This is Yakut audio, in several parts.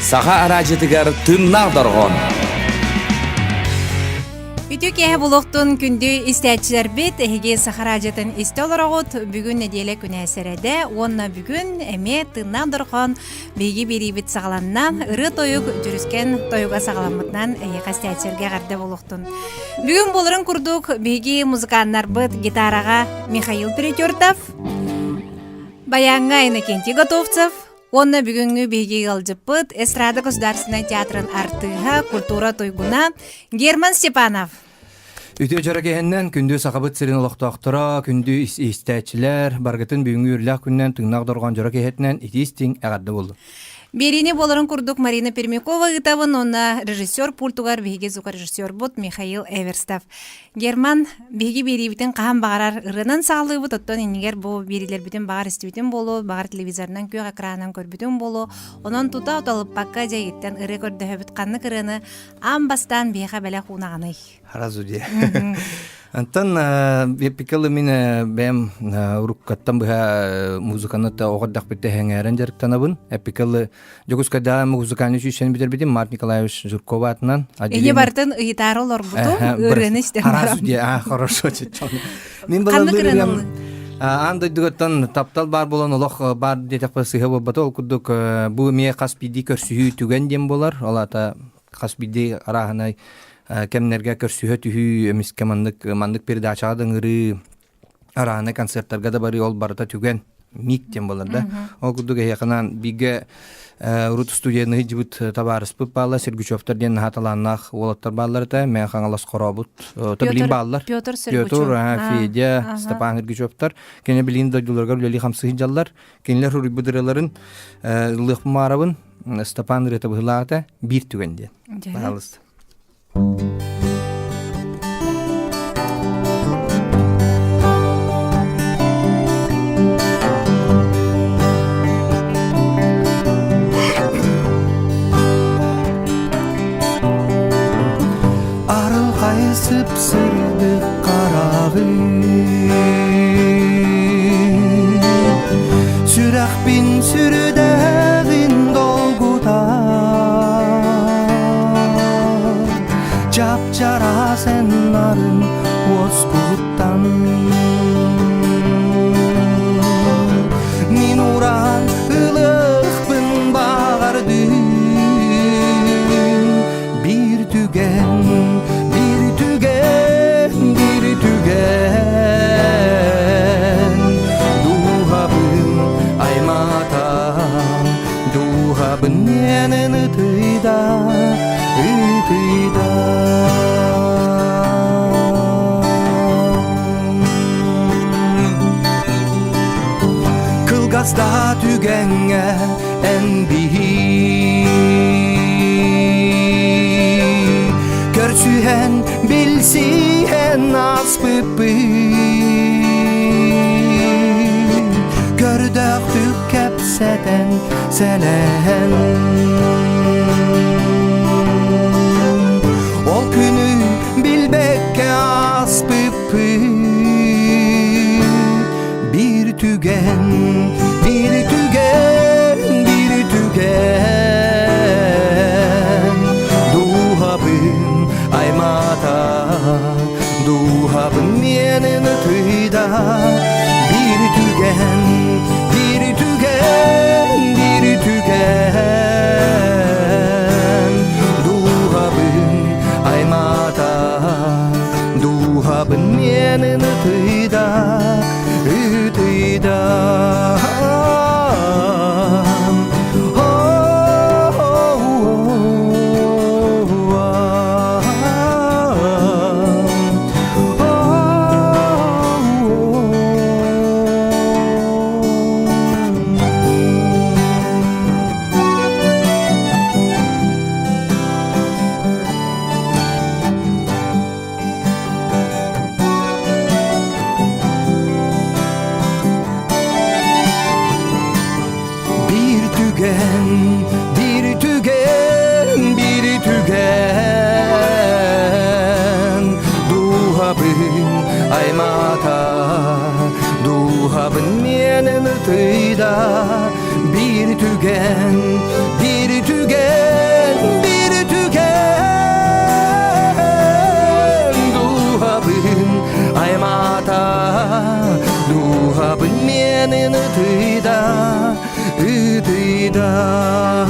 Саха араадьытыгар тыыннаах дорҕоон. Үтүө киэһэ булуохтун күндү истээччилэрбит, эһиги Саха араадьытын истэ олороҕут. Бүгүн нэдиэлэ күнэ сэрэдэ уонна бүгүн эмиэ тыыннаах дорҕоон биһиги биэриибит саҕаланна. Ырыа-тойук дьүрүскэн тойуга саҕаламмытынан эһиэхэ истээччилэргэ эҕэрдэ буолуохтун. Бүгүн буоларын курдук биһиги музыканнарбыт гитараҕа Михаил Перетертов, баяҥҥа Иннокентий Готовцев, Уонна бүгүҥҥү биһиги ыалдьыппыт Эстрада государственнай театрын артыыһа, культура туйгуна Герман Степанов. Үтүө дьоро киһиннэн күндү Сахабыт сирин олохтоохторо, күндү истээччилэр, баргытын бүгүҥҥү үөрлээх күнүнэн тыыннаах дорҕоон дьоро киһитинэн итии-истиҥ эҕэрдэ буоллун. Биэриини буоларын курдук Марина Пермякова ыытабын уонна режиссер пультугар биһиги звукорежиссербут Михаил Эверстов. Герман, биһиги биэриибитин хаһан баҕарар ырыанан саҕалыыбыт, оттон иннигэр бу биэриилэрбитин баҕар истибитин буолуо, баҕар телевизорынан күөх экранынан көрбүтүҥ буолуо. Онон тута уталыппакка дьэйиттэн ырыа көрдөһөбүт. Ханнык ырыаны аан бастаан биһиэхэ бэлэх уунаҕыный? Сразу дии. Антон пикалы мин бэйэм уруккаттан быһа музыканы оҕо эрдэхпиттэн сэҥээрэн дьарыктанабын. Эпикалы Дьокуускайдааҕы музыкальный сүүсэни бүтэрбитим Март Николаевич Жирков аатынан. Эйе бартын ыйытаары олорбутум, ырыаны истэн барам. А, хорошо. Мин балалыырым аан дойдугаттан таптал баар буолан олох баар диэтэхпэ сыһа буолбата ол курдук бу эмиэ хас биирдии көрсүһүү түгэн диэн буолар ол аата хас биирдии арааһынай кэмнэргэ көрсүһэ түһүү эмискэ маннык маннык передачаҕа да ыҥырыы арааһынай концерттарга да барыы ол барыта түгэн миг диэн буолар да ол курдук эһиэхэ бииргэ урут студияны сылдьыбыт табаарыспыт бааллар Сергучевтар диэн наһаа талааннаах уолаттар бааллар этэ мэ Хаҥалас хорообут билин бааллар Петр Петр Федя Степан Сергучевтар кини билин дойдуларыгар үлэлии хамсыы сылдьаллар кинилэр суруйбут ырыаларын ыллыахпын баарабын Степан ырыата быһыылаах биир түгэн диэн пожалуйста Арылхай сып-сырдык хараҕын Сүрэхпин сүрдээҕин долгутар Чап-чараас эн нарын уоскуттан Мин ураан ылыахпын баҕардым Биир түгэн, биир түгэн, биир түгэн Дууһабын аймаата, дууһабын миэнин ытыйда, ытыйда. Кылгас да түгэҥҥэ эн биһи Көрсүһэн, билсиһэн ааспыппыт Көрдөөхтүк кэпсэтэн, сэлэһэн Ол күнү билбэккэ ааспыппыт Биир түгэн, биир түгэн, биир түгэн Дууһабын аймаата, дууһабын миэнин ытыйда Биир түгэн, биир түгэн, биир түгэн Дууһабын аймаата, дууһабын миэнин ытыйда Ытыйда Bir түгэн, bir түгэн, bir түгэн Дууһабын аймаата, дууһабын миэнин ытыйда Bir түгэн, bir түгэн. Ытыйдан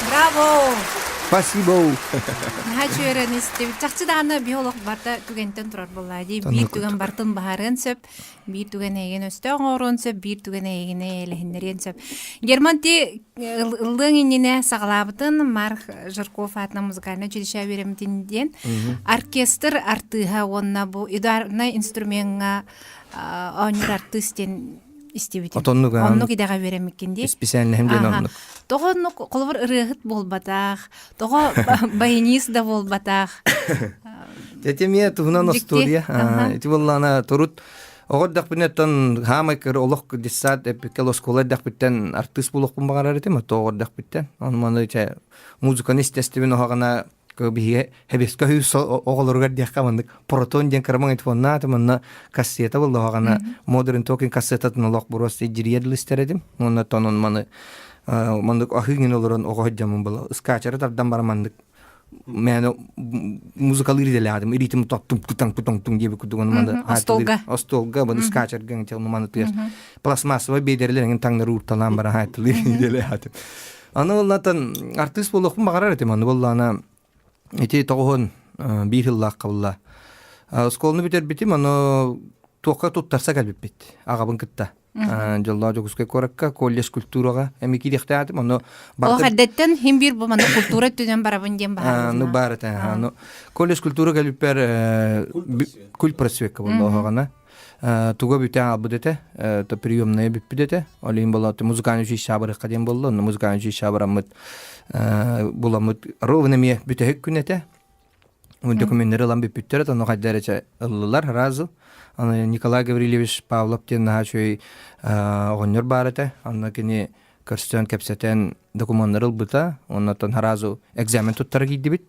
Браво! Спасибо! Наһаа үчүгэй истибит. Чахчы даҕаны биһи олох барыта түгэнтэн турар буоллаа дии. Биир түгэн бартын баһарыан сөп, биир түгэн эйигин өстөөх оҥоруон сөп, биир түгэн эйигин эйэлэһиннэриэн сөп. Герман ти ыллыаҥ иннинэ саҕалаабытын Марк Жирков аатынан музыкальнай училище үөрэммитин диэн оркестр артыыһа уонна бу ударнай инструмеҥҥа оонньуур артыыс диэн истибитим. Отоннук Оннук идэҕэ үөрэммиккин дии. Исписээлинэһим диэн оннук. Тоҕо оннук холобур ырыаһыт буолбатах, тоҕо баянист да буолбатах. Эти эмиэ туһунан остуоруйа. Ити буоллаана турут оҕо эрдэхпинэттэн хаамай кыр олох детсад эппиккэ оскуола эрдэхпиттэн артыыс буолуохпун баҕарар этим, ото оҕо эрдэхпиттэн. Ону маны чэ музыканы истэстибин оһоҕына биһиги хэбиэскэ үс оҕолоругар диэххэ маннык протон диэн кырамаҥ телефоннаатым онно кассета буолла оһоҕына Modern Talking кассетатын олох буруос дьириэр листер этим уонна тонон маны маннык аһыы олорон оҕо сылдьаммын була ыскаачары тардан баран маннык мээнэ музыкалыыр идэлээтим ритм тоттум тутаҥ тутаҥ туҥ диэбит курдук ону маны остуолга остуолга маны скачарга ону маны тыас пластмассовай биэдэрэлэр эҥин таҥнары уурталаан баран хаайтылыыр идэлээтим аны буоллаатан артыыс буолуохпун баҕарар этим аны буоллаана ити тоҕуһун биир сыллаахха булла оскуоланы бүтэрбитим аны туохха туттарса кэлбиппит аҕабын кытта Дьоллоох Дьокуускай куоракка колледж культураҕа эми киириэхтээтим ону Олох эрдэттэн хим биир бу манна культура өттүнэн барабын диэн баһаарым. Ну баар этэ. Ну колледж культура кэлбиппэр культ просвекка буолла оһоҕона. Туга бүтэ аалбыт этэ, то приемная бүппүт этэ. Ол иһин буолла музыкальный училище барыахха диэн буолла. Онно музыкальный училище бараммыт буламмыт ровно эмиэ бүтэһик күн этэ. Докуменнары ылан бүппүттэр, ону хайда эрэ ыллылар сразу. Аны Николай Гаврильевич Павлов диэн наһаа үчүгэй оҕонньор баар этэ. Онно кини көрсөн, кэпсэтэн докумуоннары ылбыта. Оннотон сразу экзамен туттара киирдибит.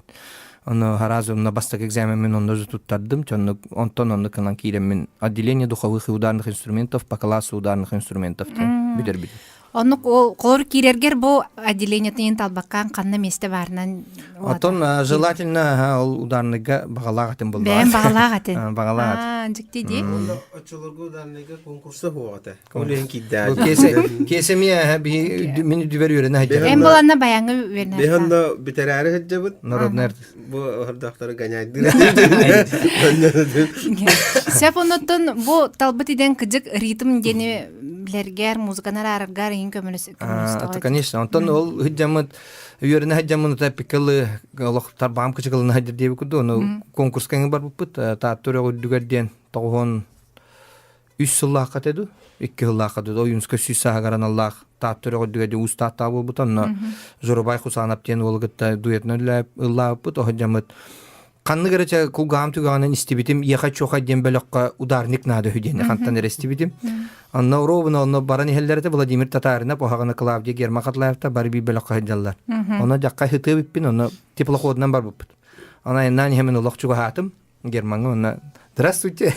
Ону сразу онно бастакы экзаменмин онно туттардым. Оннук онтон оннук гынан киирэммин отделение духовых и ударных инструментов по классу ударных инструментов диэн бүтэрбитим. Оннук ол холор киирэргэр бу отделениетын талбаккаан ханна миэстэ баарынан Оттон желательно ол ударныйга баҕалаах этим булла. Бэйэм баҕалаах этин. Баҕалаах Аа, дьикти дии. Оччолорго ударныйга конкурса суох этэ. Ол иһин киирдээ. Киэсэ эмиэ мин үрдүбэр үөрэнэ сылдьар. Эн буланна баяҥы үөрэнэ. Биһонно бүтэрээри сылдьабыт. Народный артист. Бу ордоохтору гоняйдыр. Сөп онуттан бу талбыт иден кыдьык ритм диэни билэргэр, музыканы араараргар иһин көмөлөс Это, конечно. Онтон ол сылдьаммыт үөрэнэ сылдьаммын ута пиккалы олох тарбаҕым кычыкылына сылдьар диэбит курдук. Ону конкурска эҥин барбыппыт. Таатта үрэҕи үрдүгэр диэн тоҕуһун үс сыллаахха этэ дуу, икки сыллаахха дуу, Ойуунскай сүүс сааһыгар аналлаах Таатта үрэҕи үрдүгэр диэн уус Тааттаҕа буолбута. Онно Жорубай Хусанов диэн уолу кытта дуэтынан ыллаабыппыт. Оһо Ханнык эрэ чэ кулгаам түгэҕинэн истибитим Ехай-чохай диэн бөлөххө ударник наада үһү диэн хантан эрэ истибитим. Онно ровно онно баран иһэллэр этэ Владимир Татаринов, оһаҕына Клавдия Герман Хатлаевта бары биир бөлөххө сылдьаллар. Онно дьахха хытыы бүппүн, онно теплоходунан барбыппыт. Ана айаннаан иһэмин олох чугаһаатым Гермаҥҥа онно Здравствуйте,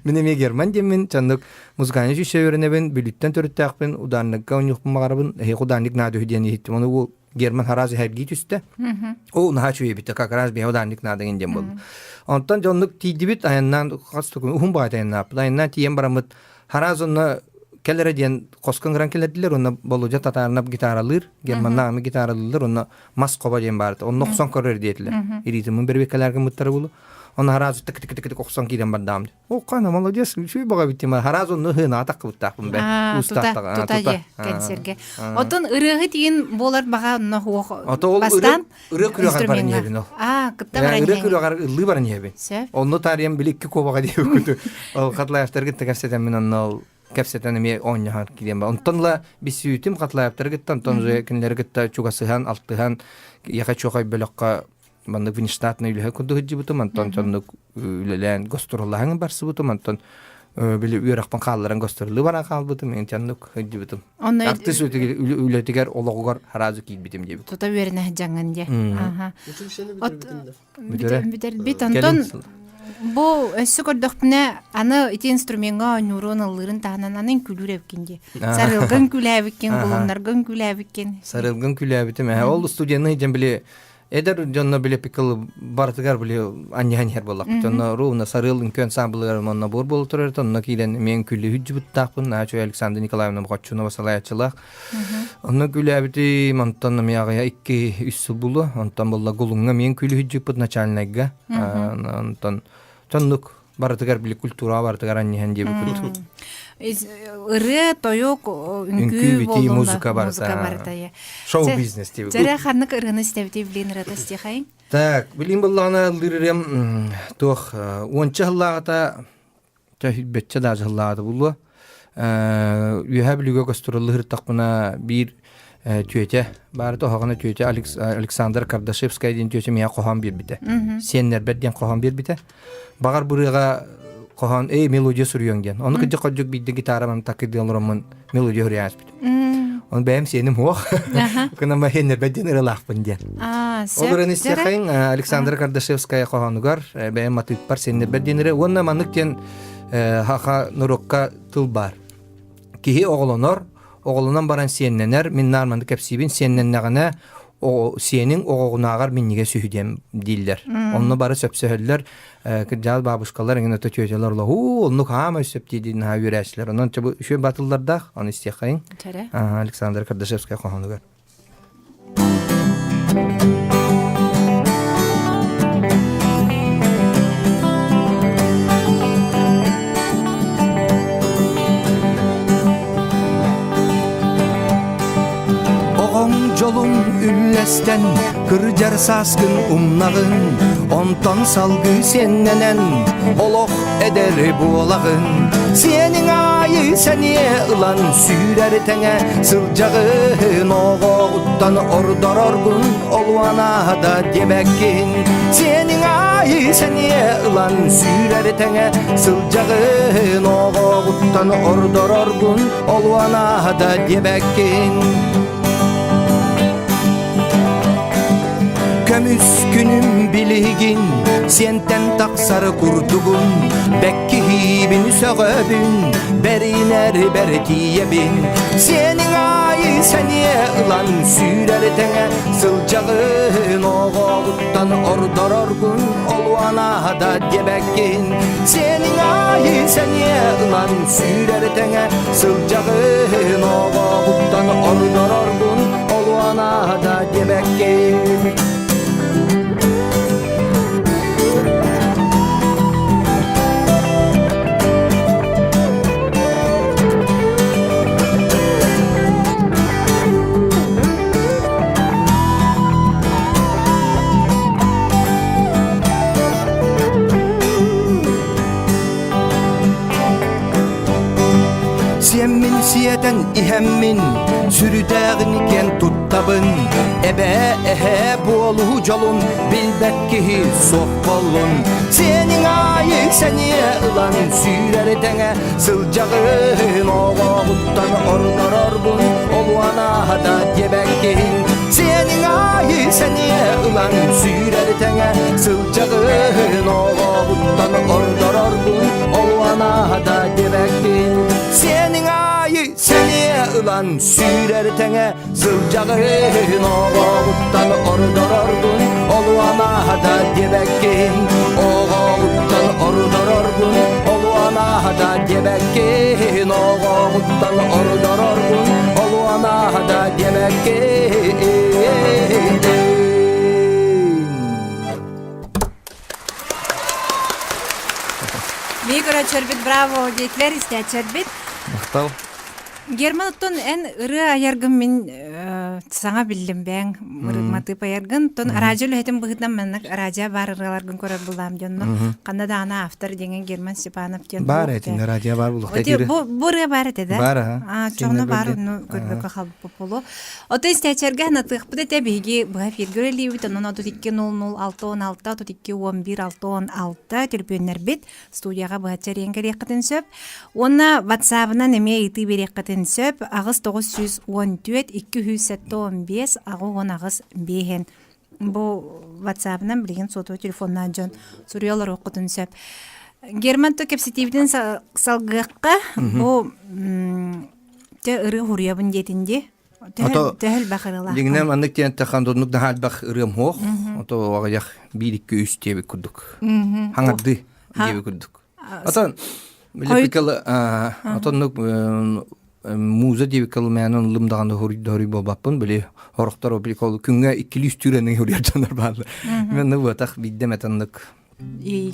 мин эмиэ Герман диэммин, чаннык музыкальный училище үөрэнэбин, Бүлүүттэн төрүттээхпин, ударникка оонньуохпун баҕарабын, эһиэхэ ударник наада үһү диэн иһиттим. Ону бу Герман Хараз иһэргии түстэ. О, наһаа үчүгэй эбит, как раз биһи ударник наада диэн буолла. Онтон дьоннук тиийдибит, айаннаан хас да күн уһун баҕайы айаннааппыт. Айаннаан тиийэн бараммыт Хараз онно кэлэрэ диэн хоско ыҥыран кэлэрдилэр, онно Болудьа Татаринов гитаралыыр, Германнаамы гитаралыыллар, онно мас хоба диэн баар этэ. Онно охсон көрөр диэтилэр. Илиитин бэрбиэккэлэргэ мыттара булу. Онно Хараз тык тык тык тык охсон киирэн бардаам. О, кана молодец, үчүгэй баҕа эбит дима. Хараас онно ыһыына атаххыбыттаахпын бэ. Тута, тута дьэ, кэнсиэргэ. Отон ырыаһы тиин буолар баҕа онно хуох бастаан ырыа күрүөҕэр баран иһэбин ол. Аа, кытта баран Ырыа күрүөҕэр ыллыы баран иһэбин. Онно таарыйан били икки куобаҕа диэбит Ол Хатлаевтаргы кэпсэтэммин онно ол кэпсэтэн эмиэ оонньоһон киирэн ба. Онтон ла биссүүтүм Хатлаевтары кытта, онтон уже кинилэри кытта чугасыһан, алтыһан, яха чуохай бөлөххө маннык внештатный үлэһэ курдук сылдьыбытым, онтон соннук үлэлээн гастроллаһан барсыбытым, онтон. Били үөрэхпин хаалларан гастроллуу баран хаалбытым, интяннук сылдьыбытым. Онно Артыыс үлэтигэр олоҕугар сразу киирбитим диэбит. Тута үөрэнэ сылдьаҥҥын дии. Аха. Училищены бүтэрбитим да. Бүтэрэ. Бүтэрбит. Онтон бу өссө көрдөхпүнэ аны ити инструмеҥҥа оонньуурун ыллыырын таһынан аны үҥкүүлүүр эбиккин дии. Сарыалгын күлээбиккин, кулуннаргын күлээбиккин. Сарыалгын күлээбитим. Ол студияны дьэн били эдэр дьонно били пикл барытыгар били анньаһан иһэр буоллахпыт. Онно ровно сарыал үҥкүү ансамблыгар онно буор буола турар, онно киирэн мен күллү хүддьүбүттаахпын, Наачо Александра Николаевна Мохоччунова салайааччылаах. Онно күлээбитим, онтон эмиэ аҕыйа 2-3 сыл булуо. Онтон буолла Гулуҥҥа мен күлү хүддьүппүт начальнайга. Онтон соннук барытыгар били культура барытыгар анньыһан диэбит Ырыа, тойук, үҥкүү битии, музыка барыта. Музыка Шоу-бизнес диэбит. Дьэрэ ханнык ырыаны истэбитий билин ырыата истиэхэйиҥ? Так, билин буллаҕына ыллыыр туох уонча сыллааҕыта бөччө даже сыллааҕыта булуо Үөһээ Бүлүүгэ гастроллуу сырыттахпына биир түөтэ баарыта оһоҕуна түөтэ Александр Кардашевская диэн түөтэ миэхэ хоһоон биэрбитэ. Сиэннэрбэр диэн хоһоон биэрбитэ. Баҕар бырыаҕа хоһоон эй мелодия суруйуоҥ диэн. Ону кырдьык хордьук биирдэ гитараман такыдыы олороммун мелодия суруйан ааспытым. Оны бэйэм сиэним суох. Кына сиэннэрбэр диэн ыралаахпын диэн. Ол ырыаны истиэххэйиҥ Александра Кардашевская хоһоонугар бэйэм матыыппар сиэннэрбэр диэн ырыа уонна маннык диэн хаха норуокка тыл баар. Киһи оҕолонор, оҕолонон баран сиэннэнэр, мин наар маннык кэпсиибин, сиэннэннэҕинэ сиэниҥ оҕоҕунааҕар минньигэс үһү диэн дииллэр. Онно бары сөпсөһөллөр, кырдьаҕас бабушкалар эҥин ото тетялар уу оннук хаамай сөп дии дии наһаа үөрээччилэр. Онон бу үчүгэй батыллардаах, ону истиэххэйиҥ. Александр Кардашевскай хоһоонугар. Оҕоҥ дьолун үллэстэн, кырдьар сааскын умнаҕын, онтон салгыы сиэннэнэн, олох эдэр буолаҕын. Сиэниҥ аайы сэниэ ылан сүүрэр тэҥэ сылдьаҕын, оҕоҕуттан ордороргун олуона да диэбэккин. Сиэниҥ аайы сэниэ ылан сүүрэр тэҥэ сылдьаҕын, оҕоҕуттан ордороргун олуона да диэбэккин. Көмүс күнүм билигин сиэнтэн тахсар курдугун бэккиһиибин сөҕөбүн бэринэр бэртиийэбин сиэниҥ аайы сэниэ ылан сүүрэр тэҥэ сылдьаҕын оҕоҕуттан ордороргун олуона да диэбэккин сиэниҥ аайы сэниэ ылан сүүрэр тэҥэ сылдьаҕын оҕоҕуттан ордороргун олуона да диэбэккин. Сиэммин сиэтэн иһэммин, сүрүтээҕин киэн туттабын. Эбээ, эһээ буолуу дьолун билбэт киһи суох буоллун. Сиэниҥ аайы сэниэ ылан сүүрэр тэҥэ сылдьаҕын оҕоҕуттан ордорорбун олуона да диэбэккин. Сиэниҥ аайы сэниэ ылан сүүрэр тэҥэ сылдьаҕын оҕоҕуттан ордорорбун олуона да диэбэккин. Сиэниҥ аайы сэниэ ылан сүүрэр тэҥэ сылдьаҕын оҕоҕуттан ордороргун олуона да диэбэккин оҕоҕуттан ордороргун олуона да диэбэккин оҕоҕуттан ордороргун олуона да диэбэккин Бии көрөөччөрбүт браво диэтилэр истээччэрбит. Махтал. Герман оттон эн ырыа айаргын мин Саҥа биллим бэйэҥ матыып айаргын. Тон радио үлэһитин быһыытынан маннык радио баар ырыаларгын көрөр булаам дьонно. Ханна даҕаны автор диэҥэ Герман Степанов диэн. Баар этиннэ радио баар булуохта. Бу бу ырыа баар этэ да? Баар аха. Чоҕно баар онну көрбөккө халбыт болу. Ото истээчэргэ ханатыахпыт этэ биһиги быһа эфиргэ үлэлиибит. Онон 32 00 616 32 11 616 төлөпүөннэрбит студияҕа быһаччы эрийэн кэлиэххитин сөп. Уонна WhatsApp-ынан эмиэ ыйытыы биэриэххитин сөп. 8 914 275 68 5 Бу WhatsApp-ынан билигин сотовай телефоннаах дьон суруйа олоруоххутун сөп. Герман то кэпсэтиибитин салгыахха бу те ырыа хуруйабын диэтин дии. Ото Төһө элбэх ырыалаах. Дьиҥинэн маннык диэн тахан доннук наһаа элбэх ырыам суох. Ото аҕыйах биир икки үс диэбит курдук. Хаҥардыы диэбит курдук. Отон билепикал отоннук муза диэбиккэ мээнэн ылым даҕаны хоруй буолбаппын били хорохтор били күҥҥэ иккилии үстүүр хоруйар дьоннор бааллар. Мен буотах биирдэ метаннык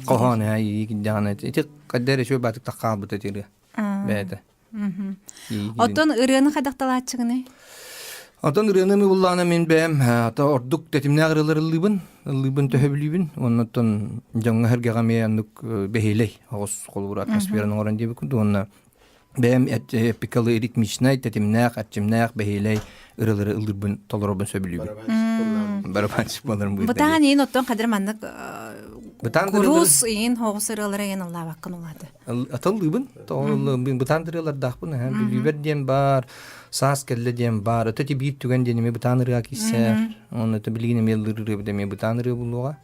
хоһоон ээ даҕаны ити каддер үчүгэй баатык таххаалбыт этири бэйэтэ. Оттон ырыаны хайдахталааччыгыный? Оттон ырыаны ми буллаана мин бэйэм ата ордук тэтимнээх ырыалар ыллыыбын, ыллыыбын төһө билиибин. Оннуттан дьоҥҥо сэргэҕэ эмиэ оннук бэһиэлэй оҕус холобур атмосфераны оҥорон диэбит курдук уонна бэйэм эпикалы ритмичнай, тэтимнээх, эрчимнээх, бэһиэлэй ырыалары ыллыырбын толоробун сөбүлүүбүн. Барабанщик буоларым быһыытынан. Бытаан иин оттон хадыр маннык курус иин хоҕус ырыалары иин ыллаабаккын улааты. Атыллыыбын. Тоҕо бытаан ырыалардаахпын. Бүлүүбэр диэн баар, саас кэллэ диэн баар. Өтө биир түгэн диэн эмиэ бытаан ырыа киирсэр. Онно билигин эмиэ ыллыыр ырыабыт эмиэ бытаан ырыа булуоҕа.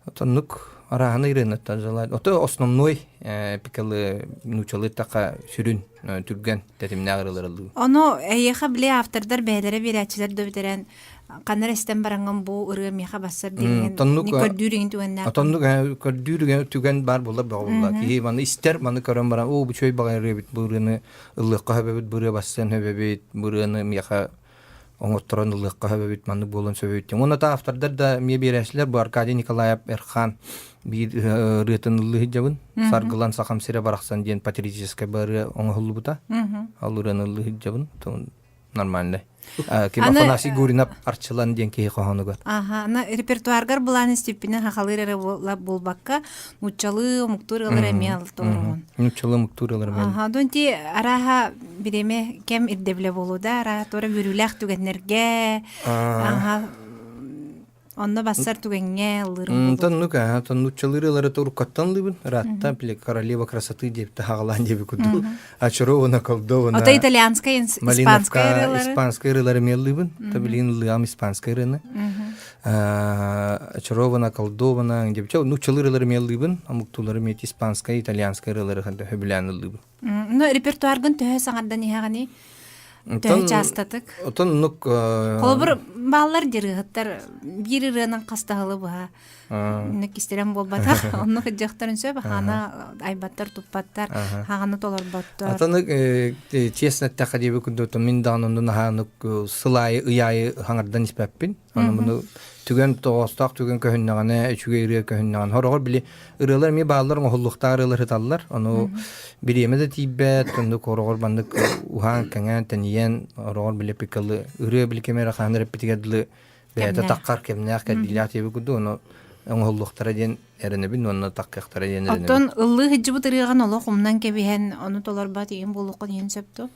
Отоннук арааһын ырыанаттан жалаат. Ото основной пикалы нуучалыы таха сүрүн түргэн тэтимнээх ырыалар ыллыы. Ону эйиэхэ били автордар бэйэлэрэ биэрээччилэр да бүтэрэн ханна эрэ истэн бараҥҥын бу ырыа миэхэ бассар диэҥҥин Тоннук көрдүүр иҥин түгэннээх. Отоннук көрдүүр түгэн баар буолар бөҕө буолла. Киһи маны истэр, маны көрөн баран, оо бу үчүгэй баҕайы ырыа эбит, бу ырыаны ыллыахха сөп эбит, бу ырыа бассыан сөп эбит, бу ырыаны миэхэ оҥотторон ыллыахха сөп эбит, маннык буолуон сөп эбит диэн. Уонна та автордар да эмиэ биэрээччилэр бу Аркадий Николаев Эрхан биир ырыатын ыллыы сылдьабын. Саргылан сахам сирэ барахсан диэн патриотическай ырыа оҥоһуллубута. Ол ырыаны ыллыы сылдьабын. Нормальный. Ким Афанасий Гуринов Арчылан диэн киһи хоһоонугар. Аха, ана репертуаргар былаан истиппинэн хахалыыр эрэ буолбакка, нууччалыы омуктуур ылар эмиэ алторугун. Нууччалыы омуктуур ылар эмиэ. Аха, донти арааһа биреме кэм ирдэбилэ буолуу да, арааһа туора үөрүүлээх түгэннэргэ, аха, Онно бассар түгэҥҥэ ыллыырым буолуо. Оннук аа, нууччалыы ырыалары уруккаттан ыллыыбын. Ыраатта били королева красоты диэбитэ хаҕалаан диэбит курдук. Очарована, колдована. Ото итальянскай, испанскай ырыалары. Испанскай ырыалары эмиэ ыллыыбын. То билигин ыллыам испанскай ырыаны. Очарована, колдована диэбит. Нууччалыы ырыалары эмиэ ыллыыбын. Омуктуулары эмиэ испанскай, итальянскай ырыалары сөбүлээн ыллыыбын. Ну, репертуаргын төһө саҥардан иһэҕиний? Төһө чаастатык? Отон оннук Холобур, бааллар дьырыһыттар биир ырыанан хастаһылы быһа оннук кистэлэҥ буолбатах. Оннук ыдьахтарын сөп, хаана айбаттар, туппаттар, хаҕаны толорботтор. Атаны честно эттэххэ диэби курдук мин даҕаны онну наһаа сыл аайы ый аайы хаҥардан испэппин. Аны муну түгэн тоҕоостоох түгэн көһүннэҕинэ, үчүгэй ырыа көһүннэҕинэ. Хороҕор били ырыалар эмиэ бааллар, оҥоһуллуохтаах ырыалар ыталлар. Ону бириэмэ да тиийбэт, оннук хороҕор маннык уһаан, кэҥээн, тэнийэн, хороҕор били пикалы ырыа били кэм эрэ хаһан эрэппитигэр дылы бэйэтэ таххар кэмнээх кэрдиилээх диэбит курдук, ону оҥоһуллуохтара диэн эрэнэбин уонна таккыахтара диэн эрэнэбин. Оттон ыллыы сылдьыбыт ырыаҕын олох умнан кэбиһэн, ону толорбот игин буолуоххун иһин сөп дуо?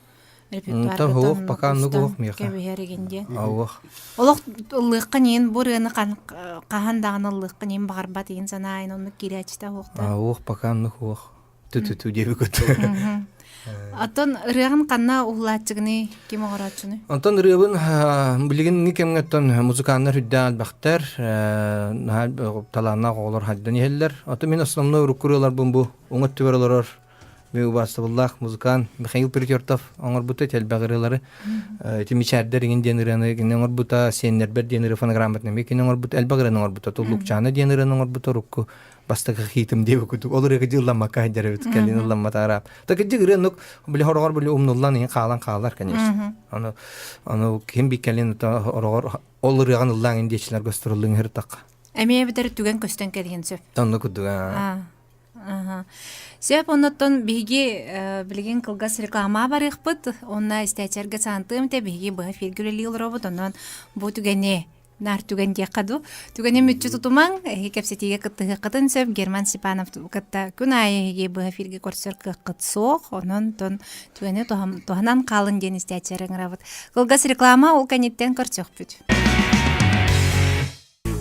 Онтон суох, пока оннук уох миэхэ. Кэбиһэр игин диэн. Ауох. Олох ыллыахха ньиин бу ырыаны хаһан даҕаны ыллыахха ньиин баҕарбат иин санаайын оннук киирээччитэ уохта. Ауох, пока оннук уох. Ту-ту-ту диэби кут. Оттон ырыаҕын ханна уһулааччыгыный, ким оҥорооччуну? Онтон ырыабын билигин кэмҥэ оттон музыканнар үрдээн элбэхтэр, талааннаах оҕолор хайдан иһэллэр. Оттон мин основной урукку ырыаларбын бу уҥа өттүгэр олорор Мен убаастабыллаах музыкант Михаил Притертов оҥорбута элбэх ырыалары. Ити Мичээрдэр иҥин диэн ырыаны кини оҥорбута, Сиэннэрбэр диэн ырыа фонограмматын эмиэ кини оҥорбута, элбэх ырыаны оҥорбута. Туллукчаана диэн ырыаны оҥорбута, урукку бастакы хитым диэбит курдук. Ол ырыага дьылламмакка сылдьар эбит, кэлин ылламматаара. Так кырдьык ырыа оннук били хороҕор били умнуллан иһин хаалан хаалар, конечно. Аны аны ким би кэлин ороҕор ол ырыаҕын ыллаан индиэчилэр гастроллуҥ иһэр тахха. Эмиэ эбэтэр түгэн көстөн кэлиэн сөп. Оннук курдук. Сөп, оннуттан биһиги билигин кылгас реклама барыахпыт. Онно истээччилэргэ саантыам этэ биһиги быһа эфиргэ үлэлии олоробут. Онон бу түгэни наар түгэн диэххэ дуу. Түгэни мүччү тутумаҥ, эһиги кэпсэтиигэ кыттыһыаххытын сөп. Герман Степанов кытта күн аайы эһиги быһа эфиргэ көрсөр кыаххыт суох. Онон тон түгэни туһанан хаалын диэн истээччилэр ыҥырабыт. Кылгас реклама ол кэнниттэн көрсөхпүт.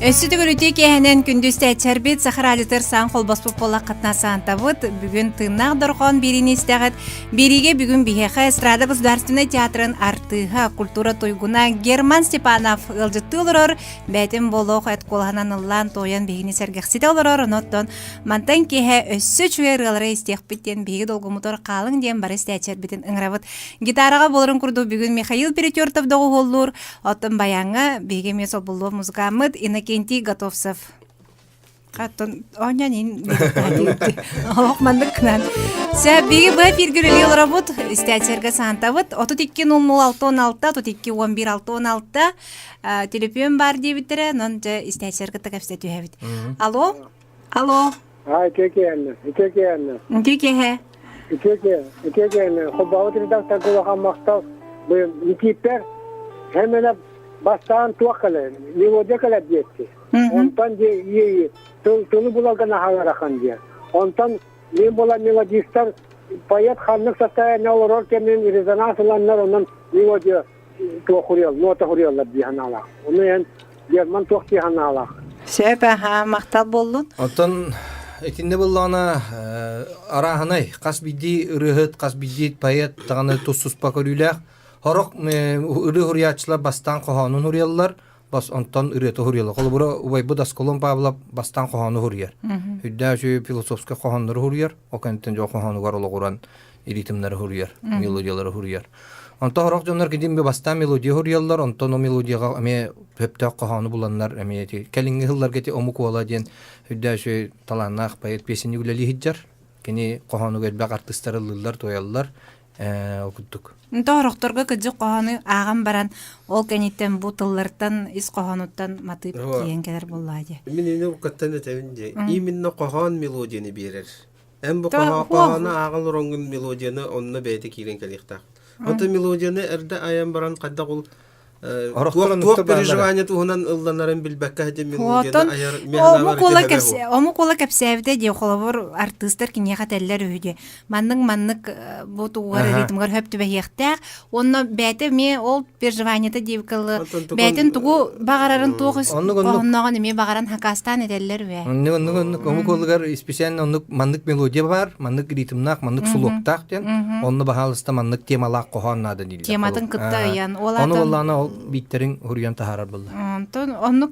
Өссө төгүл үтүө киэһэнэн күндү истээччилэрбит Саха радиотыгар саан холбоспут буоллаххытына саантабыт. Бүгүн тыыннаах дорҕоон биэриини истэҕит. Биэриигэ бүгүн биһиэхэ Эстрада государственнай театрын артыыһа, культура туйгуна Герман Степанов ыалдьыттыы олорор. Бээтин буолуох эт куолаһынан ыллаан туойан биһигини сэргэхситэ олорор. Онон мантан киэһэ өссө үчүгэй ырыалары истиэхпит диэн биһиги долгумутугар хаалыҥ диэн бары истээччилэрбитин ыҥырабыт. Гитараҕа буоларын курдук бүгүн Михаил Перетертов доҕуһуоллуур. Оттон баяҥҥа биһиги эмиэ солбуллуох музыкааммыт Иннокентий Готовцев. Хаттон оонньоон ин олох маннык гынан. Сэ биһиги бу эфиргэ үлэлии олоробут, истээччилэргэ саантабыт. 32 00 616, 32 11 616 төлөпүөн баар диэбиттэрэ, онон дьэ истээччилэр кытта кэпсэтэ түһэбит. Алло? Алло. Аа, үтүө киэһэннэ, үтүө киэһэннэ. Үтүө киэһэ. Үтүө киэһэ, үтүө киэһэннэ. Холбообут редакторга улахан махтал. Бу Никииппэр хэмэнэ бастаан туох кэлэр, мелодия кэлэр диэтти. Онтон дьэ иэйи тыл тылы буларга наһаа ыарахан диэ. Онтон мин була мелодистар поэт ханнык состояние олорор кэмин резонанс ыланнар онон мелодия туох хуруйал, нота хуруйаллар дии санаалаах. Ону эн Герман туох дии санаалаах? Сөп, аха, махтал буоллун. Оттон итиннэ буоллаҕына арааһынай хас биирдии ырыаһыт, хас биирдии поэт даҕаны тус-туспа көрүүлээх. Сорох ырыа суруйааччылар бастаан хоһоонун суруйаллар, бас онтон ырыата суруйаллар. Холобура, убайбыт Аскалон Павлов бастаан хоһоону суруйар. Үрдээх үчүгэй философскай хоһооннору суруйар, ол кэнниттэн дьон хоһоонугар олоҕуран ритмнары суруйар, мелодиялары суруйар. Онтон сорох дьоннор кидим бастаан мелодия суруйаллар, онтон о мелодияҕа эмиэ сөптөөх хоһоону буланнар эмиэ ити кэлиҥҥи сылларга ити омук уола диэн үрдээх үчүгэй талааннаах поэт песенник үлэлии сылдьар. Кини хоһоонугар элбэх артыыстар ыллыыллар, туойаллар. Ол курдук. Онтон сорохторго кырдьык хоһоону ааҕан баран, ол кэнниттэн бу тыллартан, ис хоһоонуттан матыып тиийэн кэлэр буоллаҕа дии. Мин ини уккаттан этэбин дии. Именно хоһоон мелодияны биэрэр. Эн бу хоһоону ааҕан олороҥҥун мелодияны онно бэйэтэ киирэн кэлиэхтээх. Онтон мелодияны эрдэ айан баран хайдах ол туох переживание туһунан ылланарын билбэккэ сылдьан мелодияны айар Омук уола кэпсээбитэ дии холобур артыыстар киниэхэ этэллэр үһү дии маннык маннык бу тугугар ритмгар хөп түбэһиэхтээх уонна бэйэтэ эмиэ ол переживаниета диэбиккэ бэйэтин тугу баҕарарын туох хоһонноҕун эмиэ баҕаран хакаастаан этэллэр үһэ оннук оннук оннук омук уолугар специально оннук маннык мелодия бар маннык ритмнаах маннык слогтаах диэн онно баһаалыста маннык темалаах хоһоон наада дииллэр тематын кытта ыйан ол ону буоллаҕына ол бииттерин хуруйан таһаарар буолла онтон оннук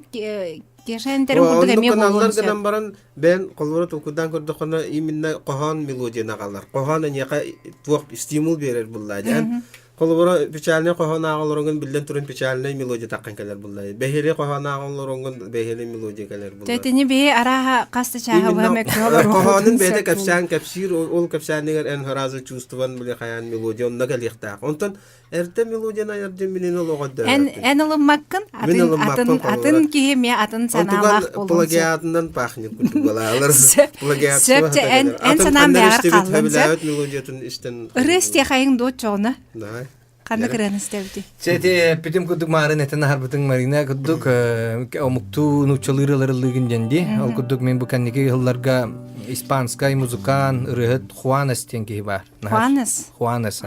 Кешентерин курдук эмиэ буолуон сөп. гынан баран бэйэн холобура толкуйдаан көрдөххүнэ именно хоһоон мелодияны аҕалар. Хоһоон эйиэхэ туох стимул биэрэр буллаа диэн. Холобура печальный хоһоон ааҕа олороҥҥун биллэн туран печальный мелодия таххан кэлэр буллаа. Бэһиэлэй хоһоон ааҕа олороҥҥун бэһиэлэй мелодия кэлэр буллаа. Тэтини биһи арааһа хас да чааһа быһа мөккү олоруохпутун Хоһоонун бэйэтэ кэпсээн кэпсиир, ол кэпсээнигэр эн сразу чувствован били хайаан мелодия онно кэлиэхтээх. Онтон Эрдэ мелодияны айар диэн минин олоҕо Эн эн ылыммаккын, Мин атын ылыммаппын атын атын холобура. киһи эмиэ атын санаалаах Онтуган буолуон сөп. плагиатынан пахнет курдук балаалар. Сөп. Плагиатство Сөп дьэ эн хатан эн Атын санаан ханна бэйэҕэр истибит хааллын сөп. сөбүлээбит мелодиятын истэн Ырыа истиэхэйиҥ дуо оччоҕуна? Давай. Ханнык ырыаны истэбитий? Чэ ити эппитим курдук маарын этэн аһарбытыҥ Марина курдук омуктуу нууччалыы ырыалары ыллыыгын диэн дии. Ол курдук мин бу кэнники ыһылларга испанскай музыкант, ырыаһыт Хуанес диэн киһи баар. Хуанес? Хуанес,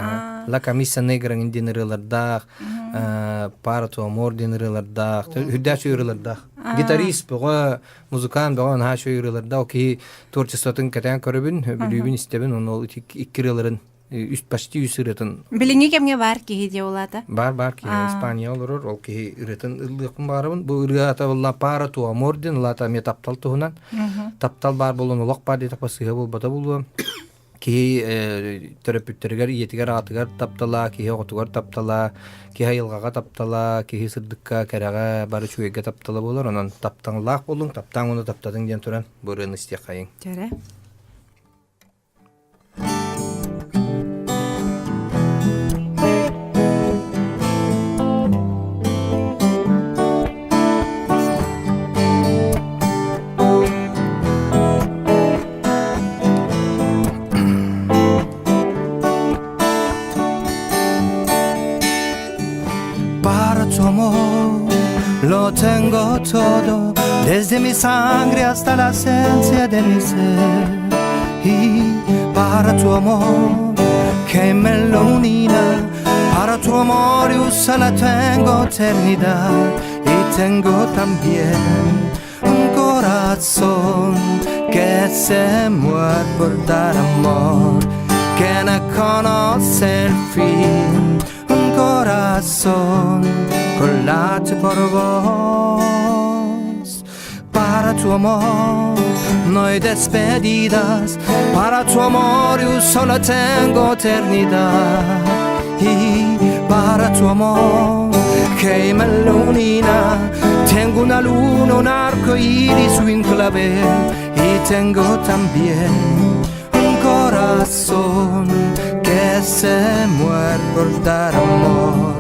La Camisa Negra диэн ырыалардаах, Para tu amor диэн ырыалардаах, үрдээх үчүгэй ырыалардаах. Гитарист бөҕө, музыкант бөҕө наһаа үчүгэй ырыалардаах. Ол киһи творчествотын кэтээн көрөбүн, бүлүүбүн истэбин, онно ол икки ырыаларын үс почти үс ырыатын Билиҥҥи кэмҥэ баар киһи диэ улаата. Бар бар киһи Испания олорор, ол киһи ырыатын ыллыахпын баҕарабын. Бу ырыата буолла Para tu amor диэн, улаата эмиэ таптал туһунан. Таптал баар буолан олох баар диэтэххэ сыыһа буолбата буолуо. Киһи төрөппүттэригэр, ийэтигэр, аҕатыгар таптала, киһи оҕотугар таптала, киһи айылҕаҕа таптала, киһи сырдыкка, кэрэҕэ, бары үчүгэйгэ таптала буолар. Онон тапталлаах буолуҥ, таптааҥ уонна таптатыҥ диэн туран бу ырыаны истиэххэйиҥ. Кэрэ. Lo tengo todo, desde mi sangre hasta la esencia de mi ser. Y para tu amor que me ilumina, para tu amor yo solo tengo eternidad y tengo también un corazón que se muere por dar amor, que no conoce el fin, un corazón con late por vos. Para tu amor no hay despedidas, para tu amor yo solo tengo eternidad. Y para tu amor que me ilumina, tengo una luna, un arco iris, un clavel y tengo también un corazón que se muere por dar amor,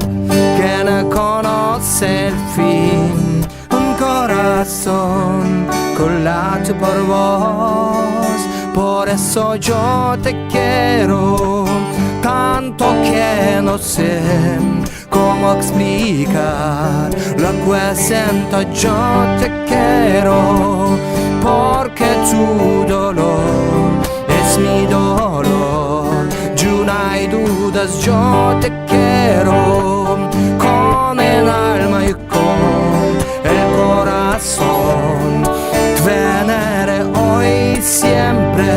que no conoce el fin un corazón con late por vos. Por eso yo te quiero tanto que no sé cómo explicar lo que siento. Yo te quiero porque tu dolor es mi dolor. Yo no hay dudas, yo te quiero con el alma y con el corazón. Te veneré hoy y siempre.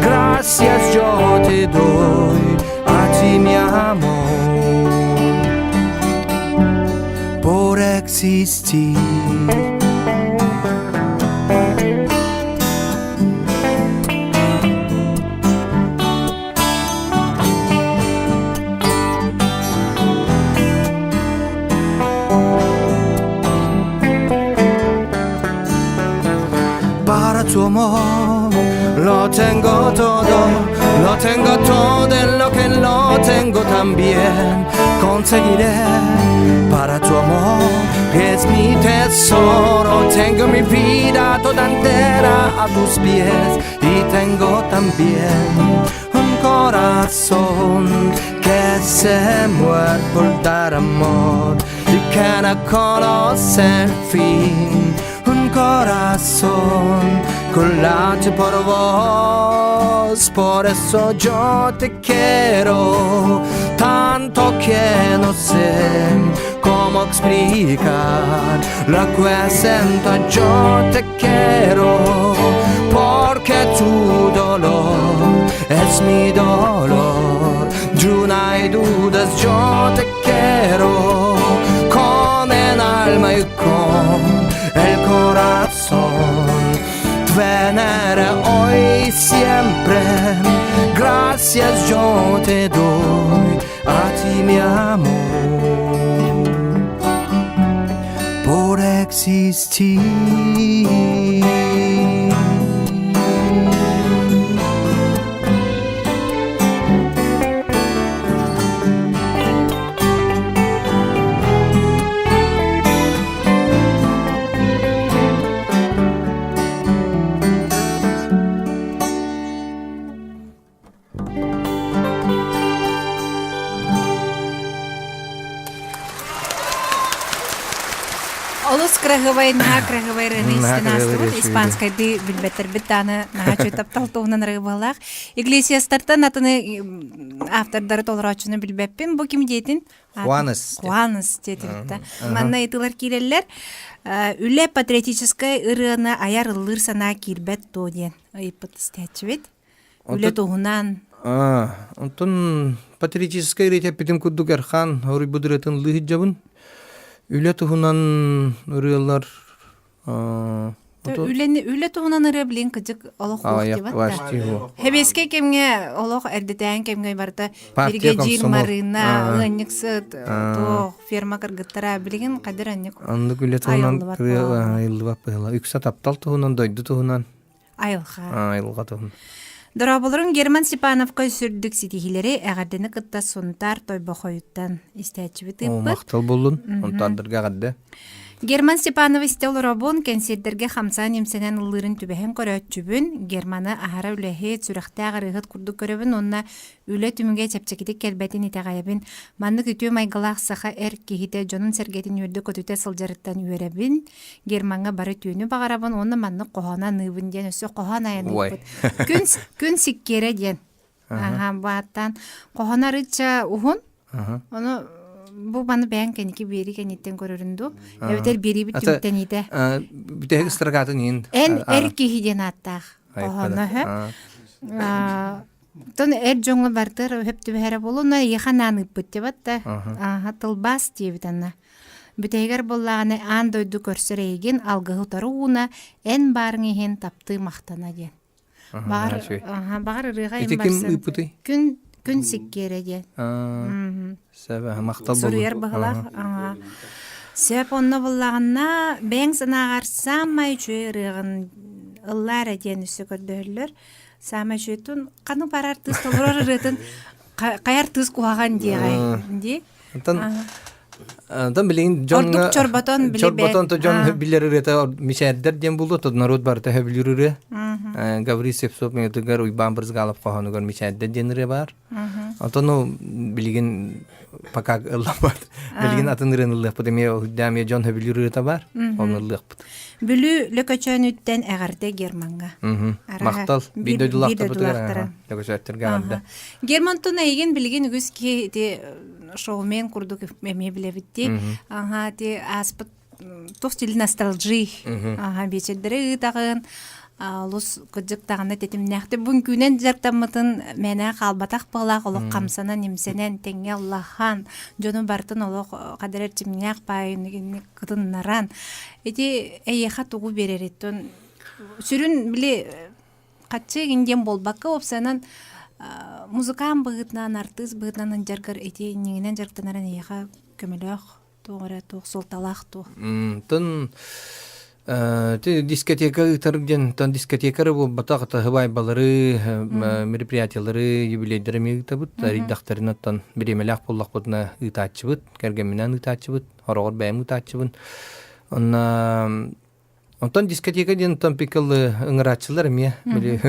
Gracias yo te doy a ti mi amor por existir. Para tu amor lo tengo todo, lo tengo todo en lo que lo tengo también. Conseguiré para tu amor, que es mi tesoro. Tengo mi vida toda entera a tus pies y tengo también un corazón que se muere por dar amor y que no conoce el fin. Un corazón con late por vos, por eso yo te quiero tanto que no sé cómo explicar lo que siento. Yo te quiero porque tu dolor es mi dolor. Yo no hay dudas, yo te quiero con el alma y con el corazón. Te veneré hoy y siempre. Gracias yo te doy a ti mi amor por existir. Олус кыраһыабай, наһаа кыраһыабай ырыаны Наһаа истэн кыраһыабай аастыбыт. ырыа Испанскайды билбэттербит дааны наһаа үчүгэй таптал туһунан ырыа быһалаах. Иглесиастартан атыны автордары толороочуну билбэппин. Бу ким диэтин? Хуанес. Хуанес диэтибит да. Манна ыйытыылар киирэллэр. Үлэ патриотическай ырыаны айар ыллыыр санаа киирбэт дуо диэн ыйыппыт истээччибит. Үлэ туһунан. Онтон патриотическай ырыа эппитим курдук Эрхан оруйбут ырыатын лыыһыдьабын. Үлэ туһунан ырыалар Үлэни үлэ туһунан ырыа билин кыдьык олох уох дибат Хэбиэскэй кэмҥэ олох эрдэтээҥ кэмҥэ барыта биригэдьиир Марына, ыанньыксыт, туох ферма кыргыттара билигин кадыр анньык Оннук үлэ туһунан ырыа айыллыбат быһыла. Үксэ таптал туһунан, дойду туһунан. Айылҕа. Айылҕа туһун. Дорооболорун Герман Степановка сүрдүк ситиһиилэри эҕэрдэни кытта Сунтаар Тойбохойуттан истээччибит ыыппыт. Махтал боллун. Онтоордорга эҕэрдэ. Герман Степанович истэ олоробун, кэнсиэрдэргэ хамсаан-имсэнэн ыллыырын түбэһэн көрөөччүбүн, Германы аһара үлэһит, сүрэхтээх ырыаһыт курдук көрөбүн уонна үлэ түмүгэ чэпчэкитик кэлбэтин итэҕэйэбин. Маннык үтүө майгылаах саха эр киһитэ дьонун-сэргэтин үөрдэ-көтүтэ сылдьарыттан үөрэбин. Гермаҥҥа бары үтүөнү баҕарабын уонна маннык хоһоон аныыбын диэн өссө хоһоон айаныыппыт. Күн, күн сиккиэрэ диэн. Аха, бааттаан хоһоон арыычча уһун. Ону бу маны бэйэҥ кэнники биэри кэнниттэн көрөрүн дуу? Эбэтэр биэрибит түмүктэниитэ. Бүтэһик ыстаракаатын иһин. Эн эр киһи диэн ааттаах хоһооно үһү. Тон эр дьоҥҥо бартыр өһөп түбэһэрэ буолуо, эйиэхэ анаан ыыппыт диэбэт да. Ааха, тылбаас диэбит анна. Бүтэһигэр буоллаҕына аан дойду көрсөр эйигин алгыһы утары ууна, эн баарыҥ иһин таптыы махтана диэн. Баҕар, аха, баҕар ырыаҕа Ити ким ыыппытый? Күн күн сиккиэрэ диэн. Сөп, махтал болу. Суруйар быһылаах. Сөп, онно буллаҕына бэйэҥ санааҕар саамай үчүгэй ырыаҕын ыллаа эрэ диэн өссө көрдөһөллөр. Саамай үчүгэйтун ханнык баар артыыс толорор ырыатын хайа артыыс куһаҕан диэҕэй дии. Онтон Онтон билигин дьоҥҥо Ордук чорботон били чорботон то дьон билэр ырыата мичээрдэр диэн булду то народ барыта сөбүлүүр ырыа. Гаврил Слепцов мелодиятыгар Уйбаан Брызгалов хоһоонугар мичээрдэр диэн ырыа баар. Онтон ну билигин пока ылламмат. Билигин атын ырыаны ыллыахпыт эмиэ үрдээн эмиэ дьон сөбүлүүр ырыата баар. Оны ыллыахпыт. Бүлүү Лөкөчөөнүттэн эҕэрдэ Гермаҥҥа. Махтал. Биир дойдулаахтарбытыгар Лөкөчөөттөргө эҕэрдэ. Германтон эйигин билигин үгүс киһи ити шоумен курдук эмиэ билэбит дии. Аха ти ааспыт туох стили ностальжи. Аха биэчэрдэри ыытаҕын олус кырдьык даҕаны тэтимнээхтик бу үҥкүүнэн дьарыктаммытын мээнэ хаалбатах быһыылаах олох хамсанан имсэнэн тэҥҥэ улахан дьону барытын олох хадыр эрчимнээх баайын кытыннаран ити эйиэхэ тугу биэрэриттэн сүрүн били Хаччы игин диэн буолбакка, уопсайынан музыкант быһыытынан, артыыс быһыытынан ылдьаргар ити иннигинэн дьарыктанарын эйиэхэ көмөлөөх туох эрэ туох суолталаах туох? Тон дискотека ыытар диэн тон дискотека эрэ буолбатах таһыбайбалары мероприятиялары юбилейдары эмиэ ыытабыт арыйдахтарына оттон бириэмэлээх буоллахпытына ыытааччыбыт кэргэмминэн ыытааччыбыт хороҕор бэйэм ыытааччыбын онно Онтон дискотека диэн оттон пикалы ыҥырааччылар эмиэ били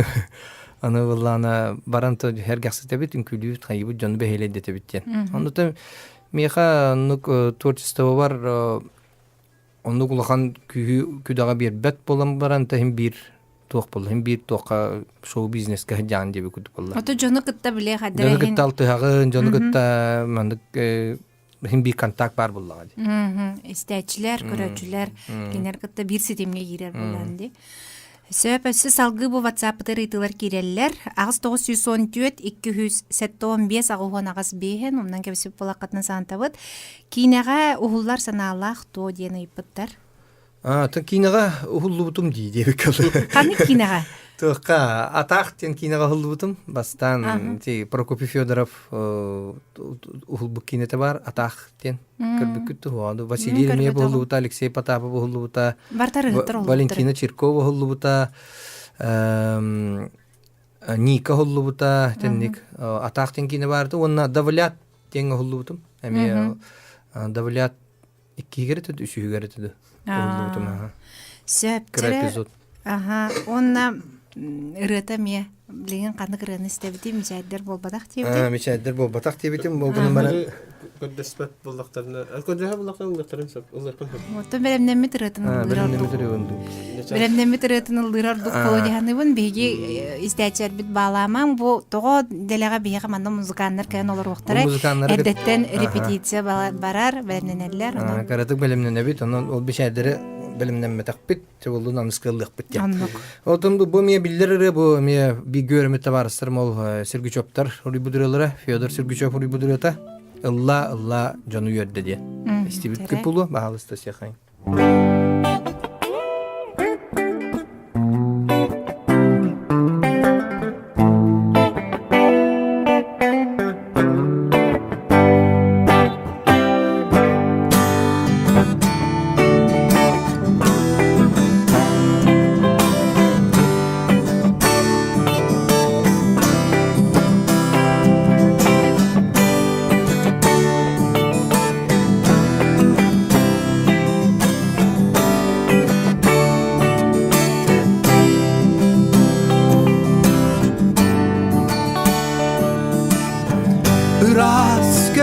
аны былаана баран то эргэхситэбит, үҥкүүлүүбүт, хайыбыт дьону бэһиэлэйдэтэбит диэн. Оннута миэхэ оннук творчествобар оннук улахан күүһү күдэҕэ биэрбэт буолан баран та иһин биир туох буолла иһин биир туохха шоу-бизнеска сылдьаҕын диэби курдук буолла. Ото дьону кытта билиэх Дьону кытта алтыһаҕын, дьону кытта маннык иһин биир контакт баар буоллаҕа дии. Истээччилэр, көрөөччүлэр кинилэр кытта биир ситимҥэ киирэр буоллаан дии. Сөп, өссө салгыы бу WhatsApp-ытар ыйытыылар киирэллэр. 8914 275 88 биэһин умнан кэбиспит буолаххытына саантабыт. Киинэҕэ уһуллар санаалаах туо диэн ыйыппыттар. А, то киинэҕэ уһуллубутум дии диэбиккэ Ханнык киинэҕэ? Туохха Атаах диэн киинэҕэ уһуллубутум. Бастаан ти Прокопий Федоров уһулбут киинэтэ бар Атаах диэн көрбүккүт туһуону. Василий Еремеев уһуллубута, Алексей Потапов уһуллубута, Валентина Чиркова уһуллубута, Ника уһуллубута, тэнник Атаах диэн киинэ баарда уонна Давлят диэн уһуллубутум. Эмиэ Давлят Иккиһигэр этэ үсүһүгэр этэ да уһуллубутум аха. Сөп. Кыра эпизод. Аха. Уонна ырыата эмиэ билигин ханнык ырыаны истэбитий мичээрдэр буолбатах диэбитим. Мичээрдэр буолбатах диэбитим. Ол гынан баран көрдөспөт буоллахтарына көрдөһө буоллахтарына ылыахтарын сөп ылыахпын сөп. Оттон бэлэмнэммит ырыатын ыллыыр ордук. Бэлэмнэммит ырыатын ыллыыр ордук буолуо диһаныыбын. Биһиги истээччилэрбит баалаамаҥ бу тоҕо дэлэҕэ биһиэхэ манна музыканнар кэлэн олоруохтара. Эрдэттэн репетиция барар, бэлэмнэнэллэр. Кыратык бэлэмнэнэбит, онон ол бишээдэри бэлэмнэммэтэхпит, чобуллун аныска ыллыахпыт диэн. Отон бу эмиэ биллэр ырыа, бу эмиэ бииргэ үөрэммит табаарыстарым ол Сергучевтар уруйбут ырыалара, Федор Сергучев уруйбут ырыата. Ылла, ылла дьону үөрдэ диэн. Истибит күпулу, баһаалыста сиэхайын.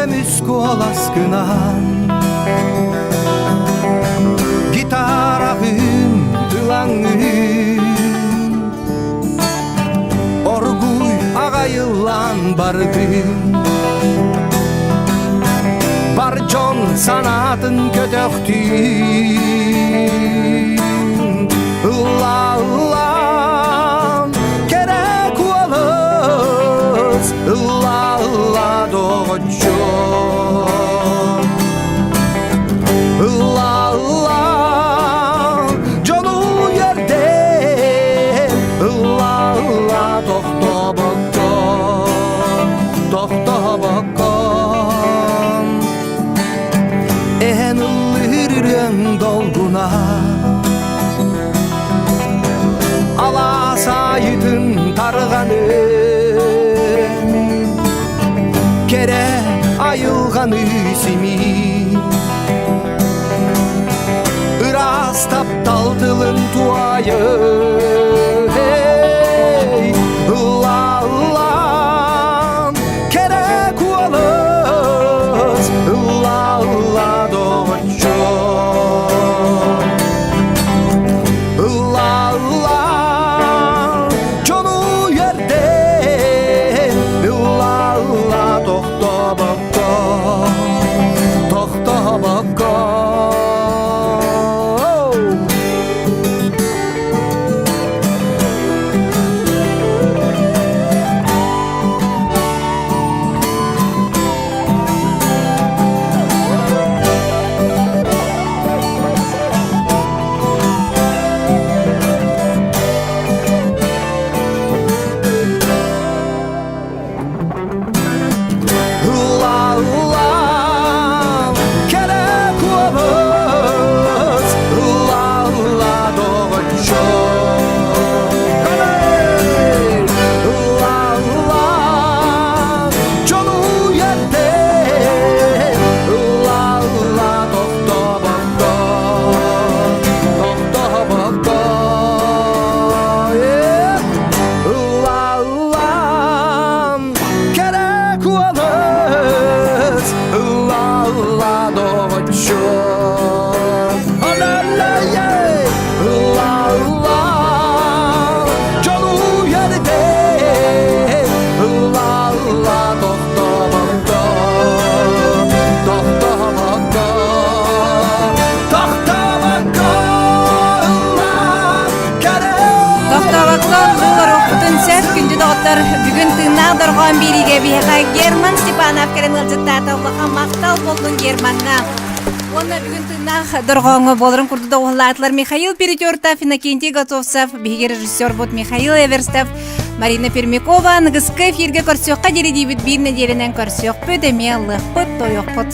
Көмүс куоласкынан Гитараҕын ылаҥҥын Оргуй аҕайыллан бардын Бар дьон санаатын көтөхтүүн Ылла-ыллаан кэрэ куолас Ылла-ылла доҕоччуом Ылла-ылла дьону үөрдэн Ылла-ылла тохтобокко тохтобокко Эһэн ыллыыр ырыаҥ долгуна Алаас аайытын тарҕаны Кэрэ айылҕаны симии Ыраас таптал тылын туайы Эй, ылла-ыллаан кэрэ куолас Ылла-ылла доҕоччуом Ылла-ылла дьону үөрдэн Ылла-ылла тохтобокко тохтобокко Ылла-ылла кэрэ куобус Ылла-ылла доҕоччуом Ылла-ылла дьону үөрдэн Ылла-ылла тохтобокко тохтобокко Ылла-ыллам кэрэ куолас Ылла-ылла доҕоччуом Ла-ла-ей Ылла-ылла дьону үөрдэн Ылла-ылла тохтобокко тохтобокко тохтобокко ылла кэрэ Тохтобокко олоруохпутун сөп күндү доҕоттор бүгүн тыыннаах дорҕоон биэриигэ биһиэхэ Герман Степанов кэлэн ыалдьыттаата улахан махтал буоллун Гермаҥҥа Уонна бүгүн тыыннаах дорҕооҥҥо буоларын курдук доҕуһаллаатылар Михаил Перетертов, Иннокентий Готовцев, биһиги режиссербут Михаил Эверстов, Марина Пермякова аныгыскы эфиргэ көрсүөххэ диэри диибит биир нэдиэлэнэн көрсүөхпүт, эмиэ ыллыахпыт, тойуохпут.